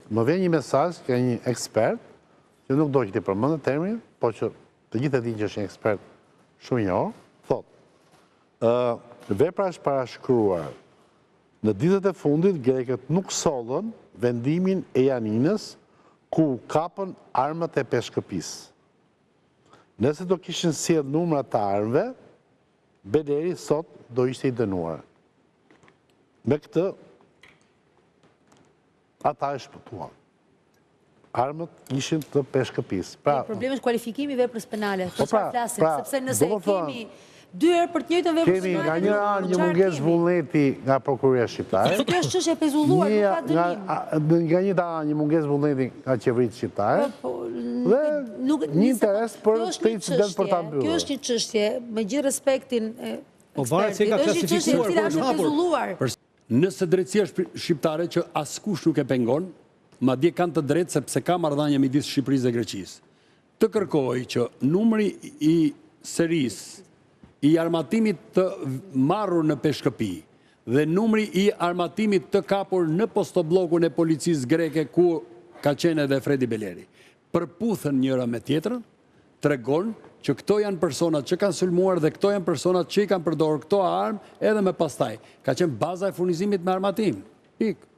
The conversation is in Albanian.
Më vjen një mesazh nga një ekspert, që nuk do që t'i përmend emrin, po që të gjithë e dinë që është një ekspert shumë i njohur, thotë, vepra është parashkruar. Në ditët e fundit grekët nuk sollën vendimin e Janinës ku u kapën armët e Peshkëpisë. Nëse do kishin sjellë numra të armëve, Beleri sot do ishte i dënuar. Me këtë ata e shpëtuan. Armët ishin të Peshkëpisë. Pra, problemi është kualifikimi i veprës penale. Për po çfarë pra, flasim? Pra, sepse nëse e kemi dy herë për të njëjtën vepër penale, kemi nga njëra anë një mungesë vullneti nga prokuroria shqiptare. Kjo është çështje e pezulluar, nuk ka dënim. Nga njëra anë një mungesë vullneti nga qeveritë shqiptare. Po, po, dhe një interes për këtë incident për ta mbyllur. Kjo është një çështje, me gjithë respektin e po, ekspertit, është një çështje e cila është e pezulluar. Nëse drejtësia është shqiptare që askush nuk e pengon, madje kanë të drejtë sepse ka marrëdhënie midis Shqipërisë dhe Greqisë, të kërkojë që numri i serisë i armatimit të marrur në Peshkëpi dhe numri i armatimit të kapur në postobllokun e policisë greke ku ka qenë edhe Fredi Beleri, përputhen njëra me tjetrën, tregon që këto janë personat që kanë sulmuar dhe këto janë personat që i kanë përdorur këto armë edhe më pastaj. Ka qenë baza e furnizimit me armatim. Pikë.